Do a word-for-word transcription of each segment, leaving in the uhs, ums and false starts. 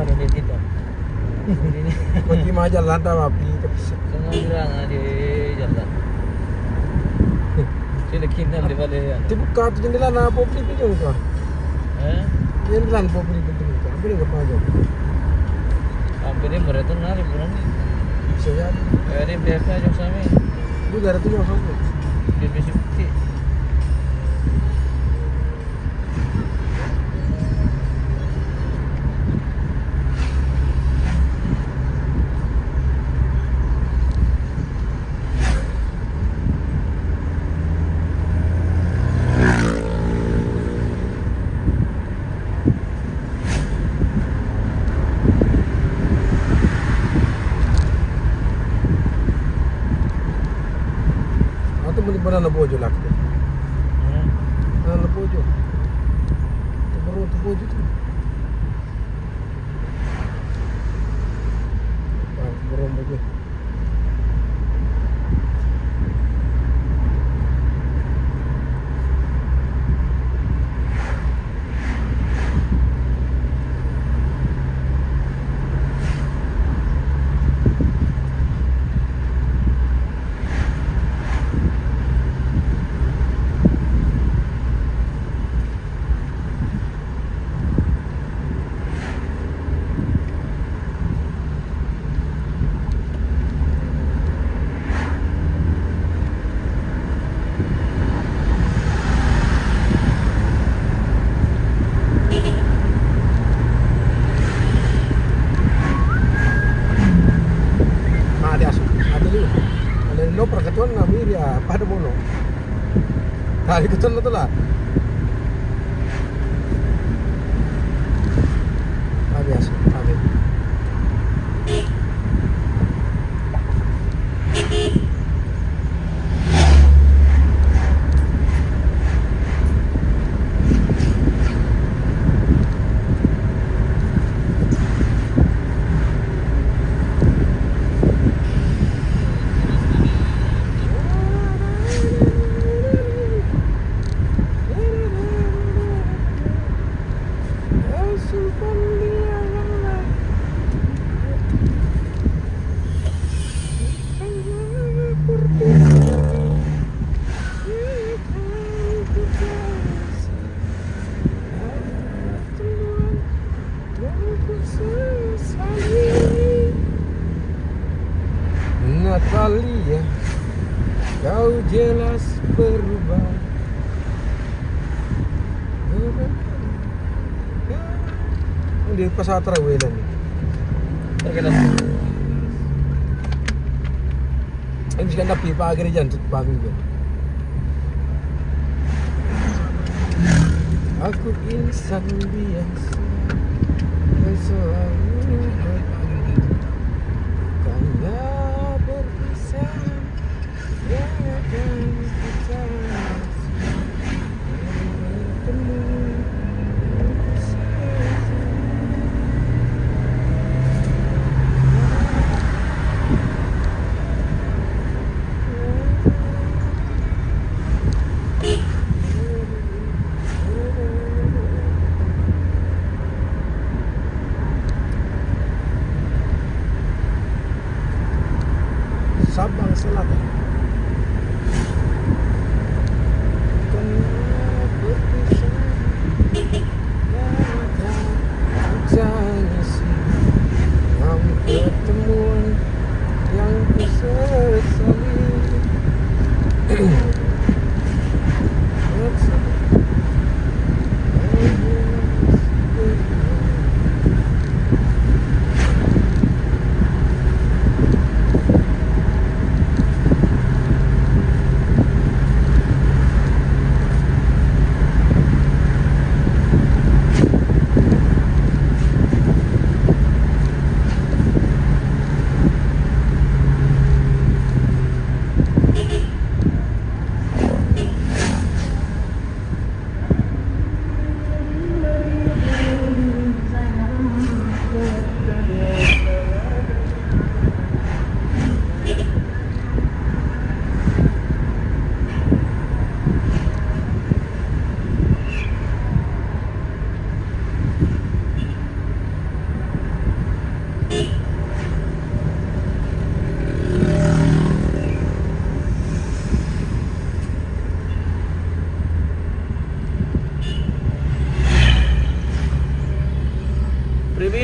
Boleh tidak? Ini. Bagi mah jalan dah, tapi tak bisa. Tengah bilang ada jalan. Sila kinal di balik ya. Ti buka tu jendela na apa beli pinjam kau? Eh? Jendela apa beli pinjam kau? Apa dia kau aja? Apa dia mereka tu nari bulan ni? Bisa jadi. Eh, ini biasa aja sami. Bukan ada tu yang sama. Dia besi putih. Atau beli banana bojo lah. Hmm. Banana bojo. Tu baru tu bojo tu. Ah, tu baru bojo. Ma dia su, ada lu. Ada lu perketuan ngambil dia pada mono. Tadi ketuan tu lah. Ma dia su, ada. Natalia, kau jelas berubah. Di pasar Trawelan. Terkenal. Ini sekarang dah pipa gereja tu pagi kan. Aku insan biasa yang selalu berjuang, bukannya berpisah. Sabang Selatan. Kenapa bisa ada tangis dalam pertemuan yang ku sesali?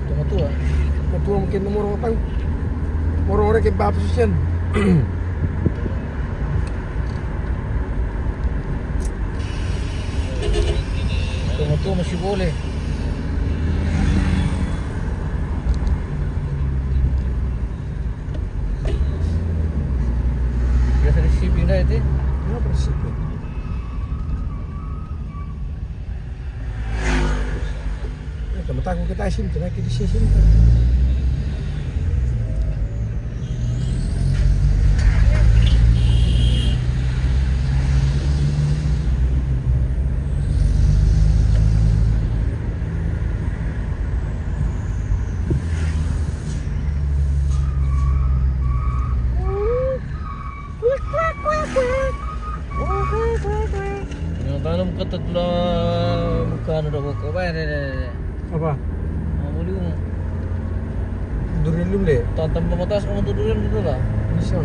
Matua-matua. Matua mungkin nomor orang tahu. Orang-orang ke bab susian. Matua-matua masih boleh. Biasa di sipin dah itu. Kenapa di sipin? Eh, teman-teman kita sim, kita di sini sim. Yang tanam ketat lah, bukan ada bokok. Apa? Mau beli. Durian dulu deh. Tanam pembatas kamu tuh durian gitu lah. Bisa.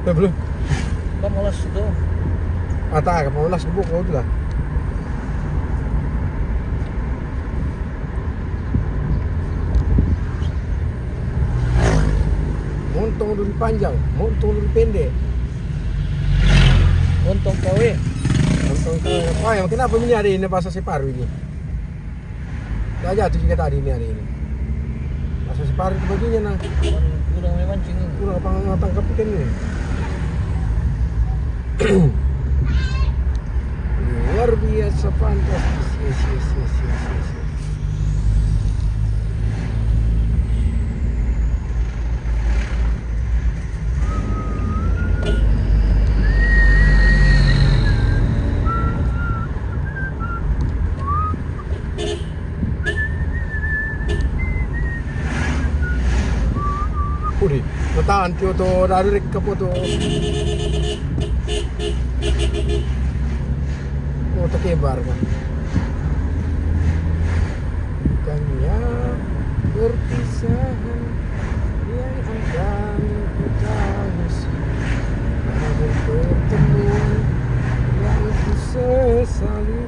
Udah belum? Kan malas itu. Ata, apa malas gebuk kau tu lah. Montong duri panjang, montong duri pendek. Montong kawe. Montong kawe. Wah, yang kenapa ini ada ini bahasa separuh ini? Dah jatuh juga tadi ini hari ini. Bahasa separuh itu baginya nah. Kurang memang cing. Kurang apa nggak tangkap ikan ini? Luar biasa fantastis. Yes, yes, yes, yes, yes, yes. Uri, matahan ki oto, dari rekka poto. Oto kembar ka. Bukannya perpisahan yang akan kita usir, namun pertemuan yang ku sesali.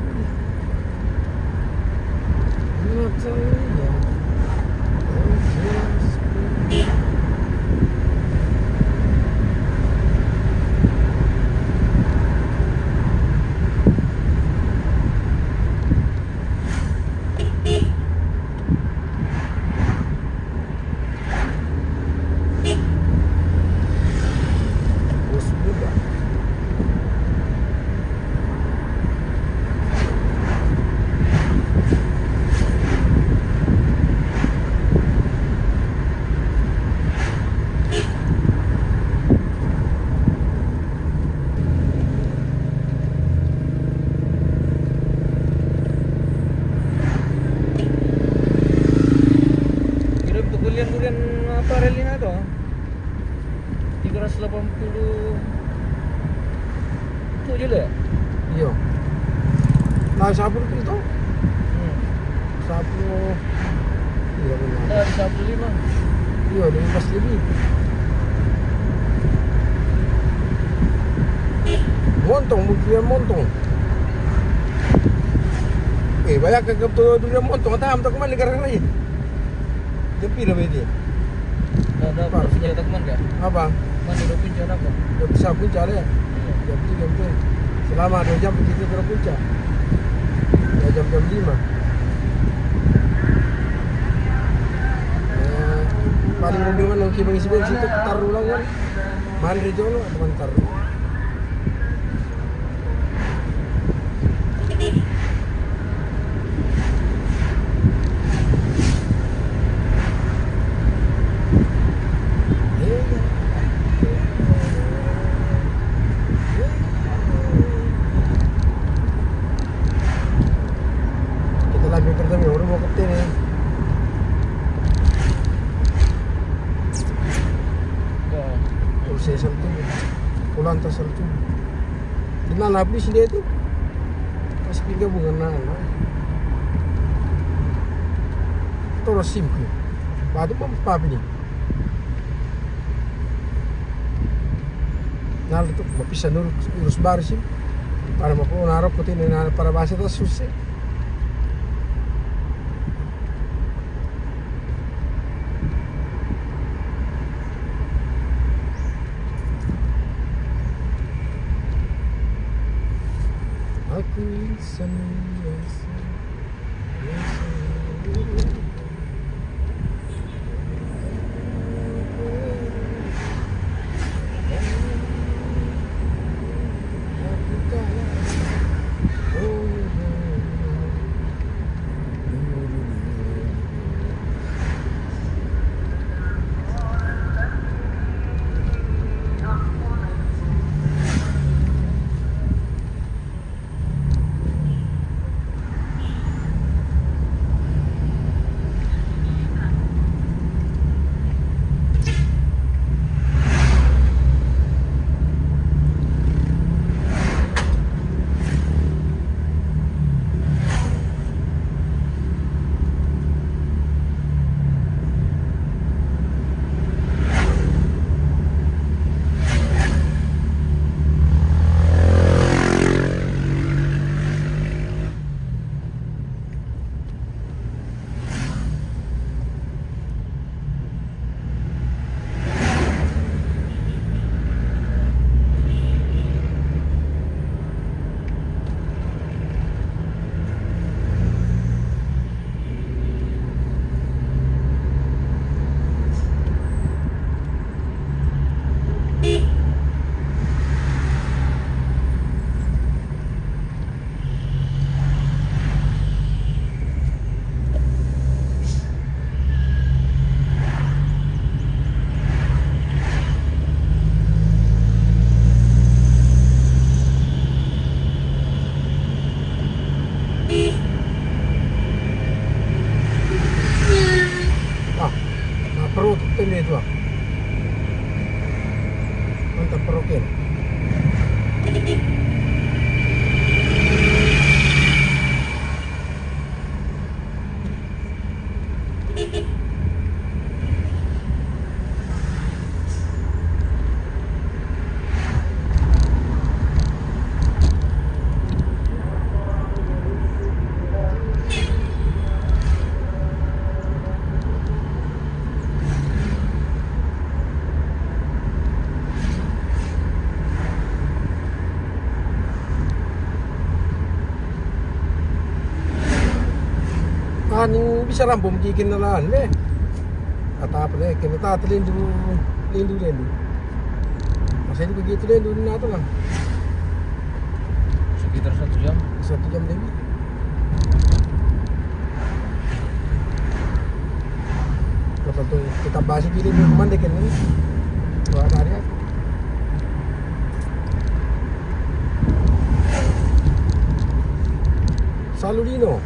Pira tu kuliah durian apa rel ini tu? Tiga ratus delapan puluh tujuh lah. Iya. Nah, sapuluh itu. Hmm. Sapuluh. Iya, benar. Nah, di sapuluh lima. Iya, lima belas lebih. Montong, mungkin montong. Eh, banyak ke kebetulan durian montong, atau am tak kemana negara lain. Jam pira berarti? Dah, dah, Par. Dah puncak tak man ka? Apa? Man, dah puncak apa? Dah bisa puncak ya? Iya. Jam tiga, jam tiga. Selama dua jam kita ke puncak. Ya, jam, jam lima. Eh, paling lebih mana mungkin bagi sebensin itu taruh ulang kan? Mandri jolo atau taruh? Kita lanjutkan kami, orang mau ke sini. Ya. Terus saya satu, pulang tas satu. Di mana habis dia itu? Pas pinggir bunga nana. Terus simple. Batu pun papi ni. Nah, itu bisa nurus, urus baru sih. Para mau narok kuti ni, para bahasa itu susah. Aku insan biasa. Ah, ma proto tene tua. Aning bisa rambum kikin na lahan, le. Atap, le, kinatata lindu, lindu, lindu. Masih itu begitu, lindu, na ito na. Sekitar satu jam. Satu jam lebih. Betul, kita bahas gini, di rumah deh, kan? Dua hari, kan? Salulino.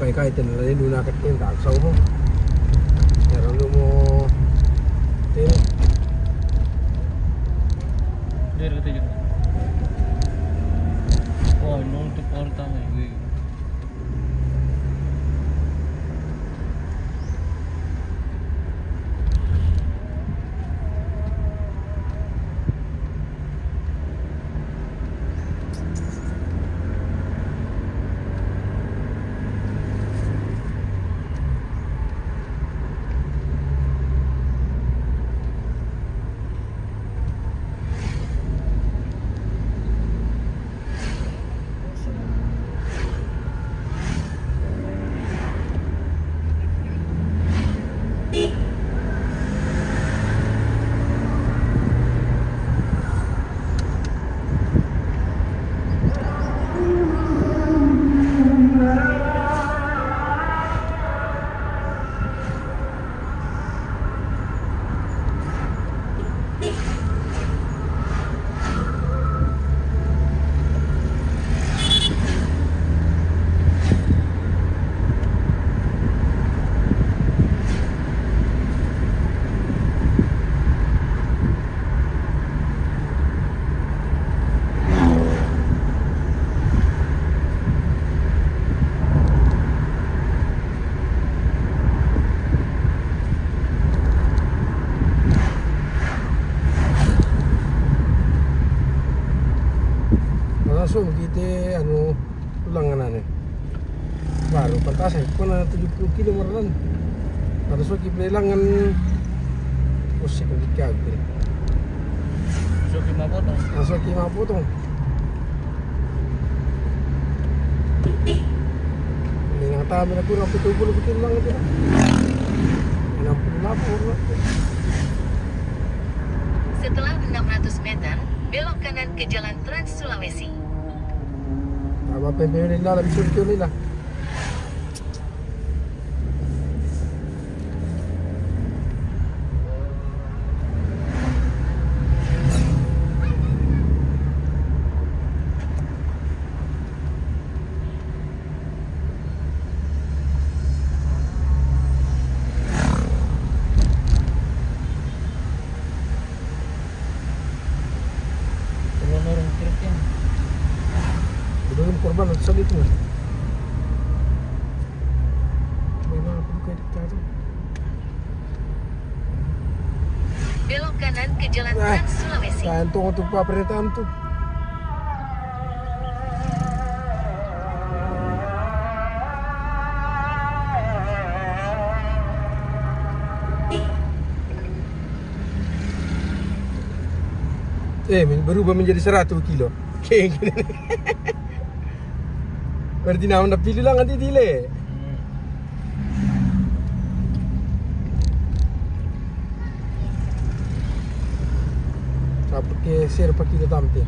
Kai kai ten la ni duna ka ten tak sau mo. Ya ran lu mo. Ten. Dia kata juga. Oh, no te porta mai. Langsung kita anu ulangan ane. Baru pantas ya, kona tujuh puluh kilo maranan. Ada soki beli langan. Usik di kaki. Soki mapotong. Ah, soki mapotong. Ini yang tahu, aku nak betul-betul bikin lang itu. Enam puluh delapan orang. Setelah enam ratus meter, belok kanan ke Jalan Trans Sulawesi. Apa pembeli dalam surga ni lah. Turun orang truk ya. Belum korban satu itu. Memang aku bukan diktator. Belok kanan ke Jalan Trans Sulawesi. Nah, untung untuk Pak Pernyataan tuh. Eh, men-, berubah menjadi seratus kilo. Berarti nama nda pilih lah nanti dile. Sapu ke ser paki da tamte.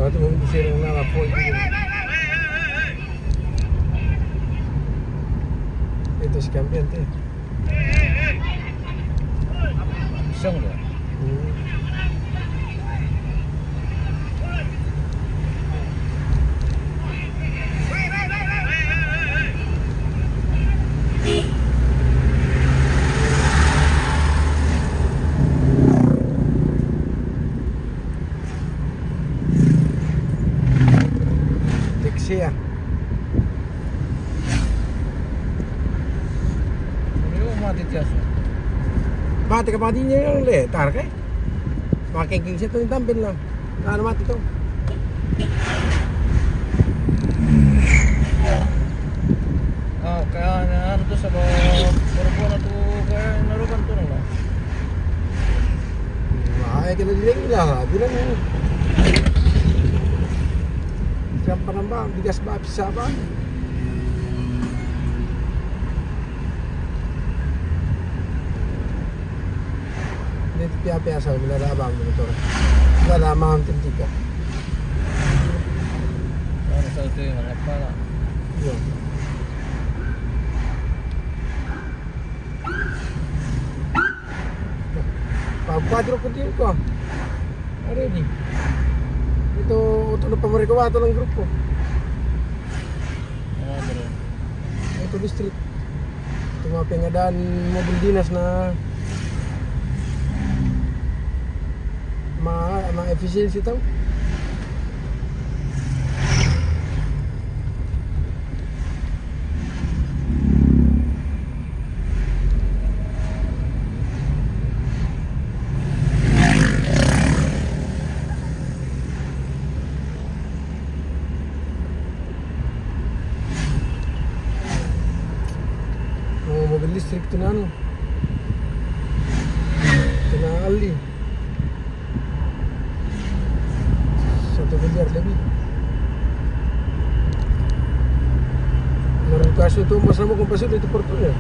Ito si kampiyon, te. Siyong, di ba? Hmm. Tiksi, ah. Ano yung mati tiyaso? Mati ka pa din yung le, tar kay. Makikig siya to yung tampil lang. Ano mati to? Ah, kaya na ano to sa ba, puro po na to, kaya narugan to na. Ay, kaya nila, bilang yun. Siyang panamba, bigas ba, pisa ba? Hindi, piya-piya sa, wala na abang motor. Wala na, mahang tintika. Ano sa ito yung mga pala? Yun. Pagkwadro ko din ko. Ano yun? Ito, ito na pamarikawa, ito ng grupo. Ano ba rin? Ito district. Ito mga pingadaan mobile dinas na ma, ma efficiency tau. Oh, mobile district na ano. Ito na ali. Sa ito bilyar labi. Meron kaso ito, mas mo kung paso dito porto niya.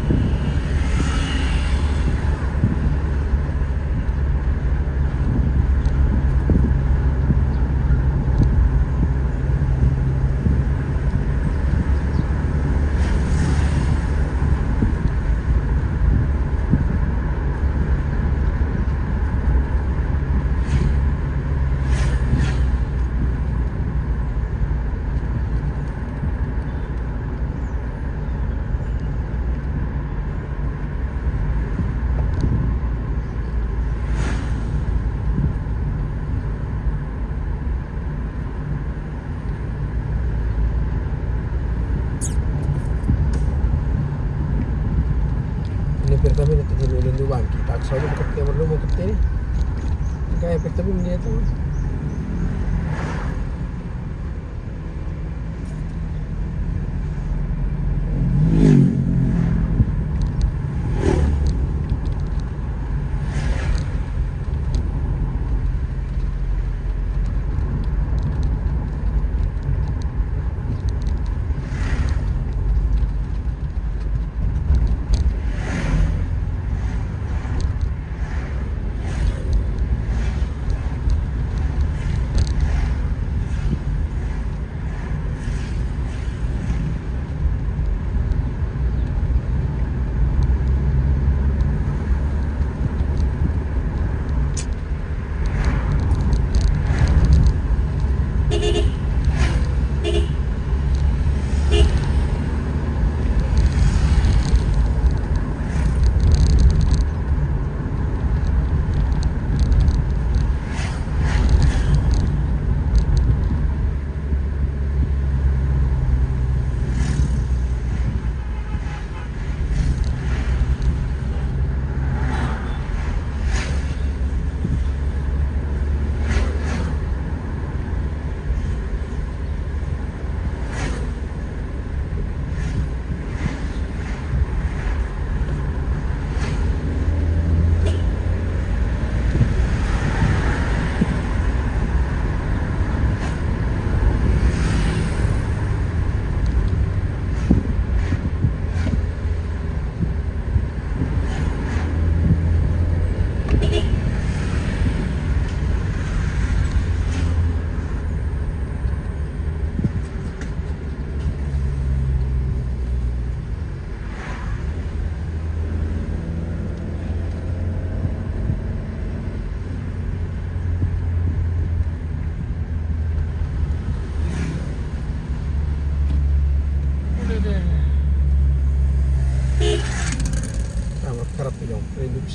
Ini pertama itu di Lulunduan, kita ke sana ke Timur Lumur ke sini. Kayak pertama dia tuh.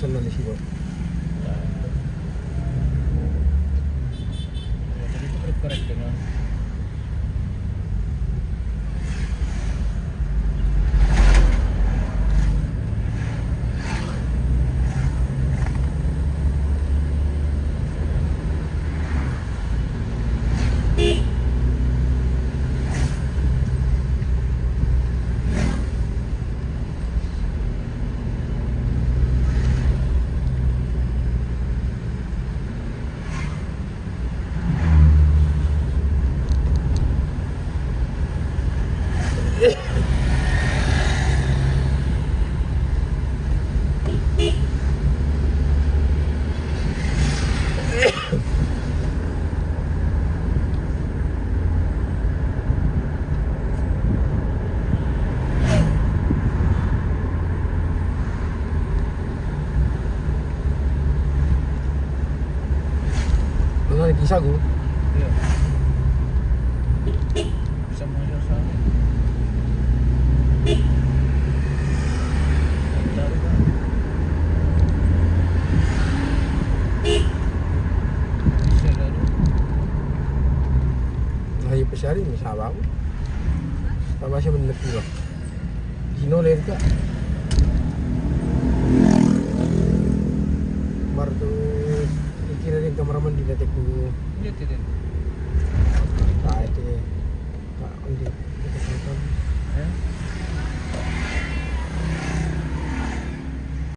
Sandali siguro. Jadi itu correct dengan Mana lagi sagu? Iya. Bisa masuk sana. Taruh kan. Bisa lalu. Nah, iya, pesari ini sabar. Tambah saya bener juga. Sino lain ka. Baru tu kira dia kamar mandi dah teku. Iya, tidak. Ka itu. Ka,